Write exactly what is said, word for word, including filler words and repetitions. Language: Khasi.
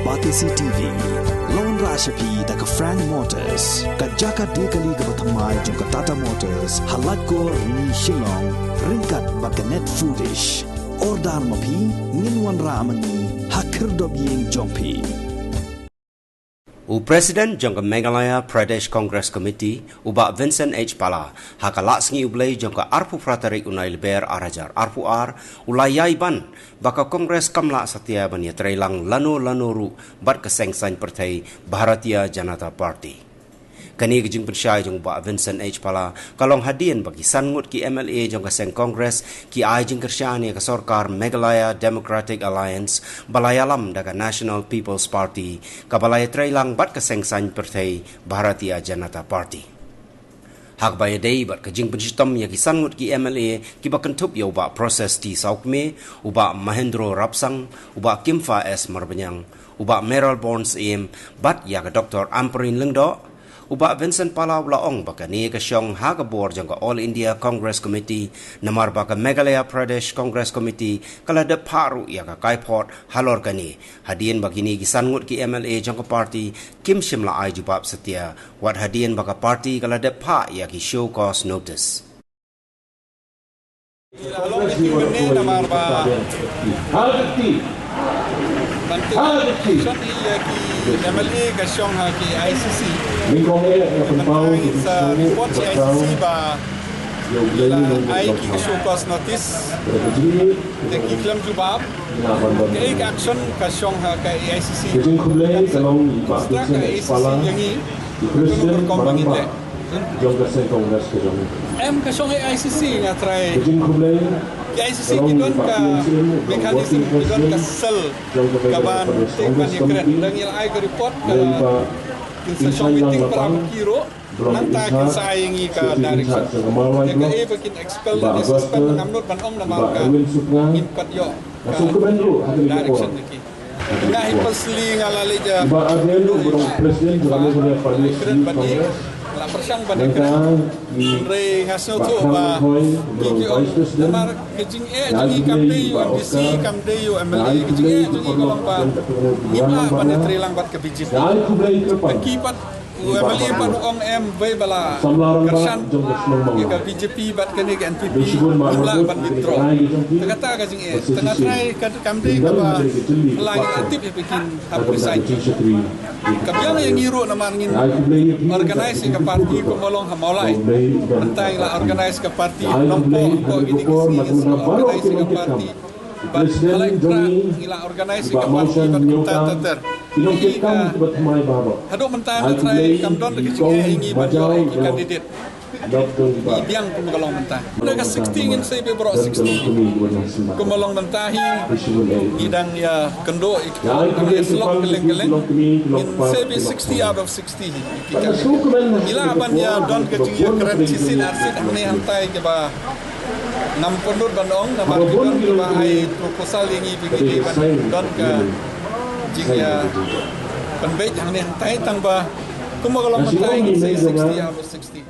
Batesi T V, la wanrah sha phi da ka Frank Motors, ka jaka die kali kaba thymmai jong ka Tata Motors, ha Laitkor Rni Shillong, ryngkat bad ka Net Foodish. Order ma phi, ngin wanrah ma ngi, ha khyrdop ïing jong phi. U President jong ka Meghalaya Pradesh Congress Committee, u Bah Vincent H Pala, ha ka Laisngi U Blei jong ka arphew phra tarik u Nailar ar hajar arphew ar, u la ïai ban ba ka Congress kam lah satia ban ïatreilang lano lano ruh bad ka seng saiñ pyrthei Bharatiya Janata Party. Kane ka jingpynshai jong u Bah Vincent H Pala ka long hadien ba ki san ngut ki M L A jong ka seng Congress ki ai jingkyrshan ïa ka sorkar Meghalaya Democratic Alliance ba la ïalam da ka National People's Party, kaba la ïatreilang bad ka seng saiñ pyrthei Bharatiya Janata Party. Ha kaba ïadei bad ka jingpynshitom ïa ki san ngut ki M L A kiba kynthup ïa u Bah Proses T Sawkmie, u Bah Mahendro Rapsang, u Bah Kimfa S Marbaniang, u Bah Mayralborn Syiem, bad ïa ka Doctor Ampareen Lyngdoh, u Bah Vincent Pala u la ong ba kane ka shong ha ka bor jong ka All India Congress Committee, namar ba ka Meghalaya Pradesh Congress Committee ka la dep phah ruh ïa ka kaiphod halor kane, hadien ba kine ki san ngut ki M L A jong ka party kim shym la ai jubab satia, wat hadien ba ka party ka la dep phah ïa ki show cause notice. Ïa la long ki kynne namar ba ban tip shon ïa ki M L A ka shong ha ki I C C. Mynta sa report ki I C C ba la ai ki show cause notice. Te ki khlem jubab. Kaei ka action ka shong ha ka A I C C? Ka jingkhublei ka long ïa i Bah Vincent H Pala, i President Barambah jong ka seng Congress ka jong ngi. Em, ka shong ha A I C C nga trai. Ka jingkhublei ka A I C C ki don ka mechanism, ki don ka cell ka ban tip ban ïakren. Dang ïa ai ka report ka kin sa shong meeting para ki ruh. Nangta kin sa ai ïa ngi ka direction. Ïa kaei ba kin expel ne suspend ngam nud ban ong namar ka ngim pat ïoh ka direction na ki. Nga hi personally nga la leit ïakynduh ïa i Bah Vincent, nga la kren bad i, la pyrshang ban ïakren. Hynrei nga sngewthuh ba ki ki ong namar ka jingeh jong ngi kam dei ïa u M D C, kam dei ïa u M L A, ka jingeh jong ngi ka long ba ngim lah ban ïatreilang bad ka B J P. Ki pat u M L A pat u ong em, wei ba la kyrshan ïa ka B J P bad kane ka N P P, ngim lah ban withdraw. Te kata ka jingeh, te nga trai ka kam dei kaba la ngi la tip ïa phi kin hap phi saiñ. Ka biang ïa ngi ruh namar ngin organize ïa ka party kumba long ha Mawlai. Mynta ngi la organize ka party ha Nongpoh, hapoh kine ki sngi ngin sa organize ïa ka party. Bad ha Laitkor ngi la organize ïa ka party bad kumta ter ter. Haduh mynta nga trai kam don ka jingeh ïa ngi ban ïoh ïa ki candidate. Ngi biang kum ka long mynta. Na ka sixty ngin sei beit baroh sixty. Kum ka long mynta hi ngi dang ïakynduh ïa ki, ngi ïasyllok kylleng kylleng. Ngin sei beit sixty out of sixty hi. Ngi lah ban ïa don ka jingïakren shi seat ar seat hangne hangtai kiba ngam pynlut ban ong namar ki don kiba ai proposal ïa ngi ba ngi dei ban don ka jingïapynbeit hangne hangtai tang ba kum ka long mynta hi ngin sei sixty out of sixty.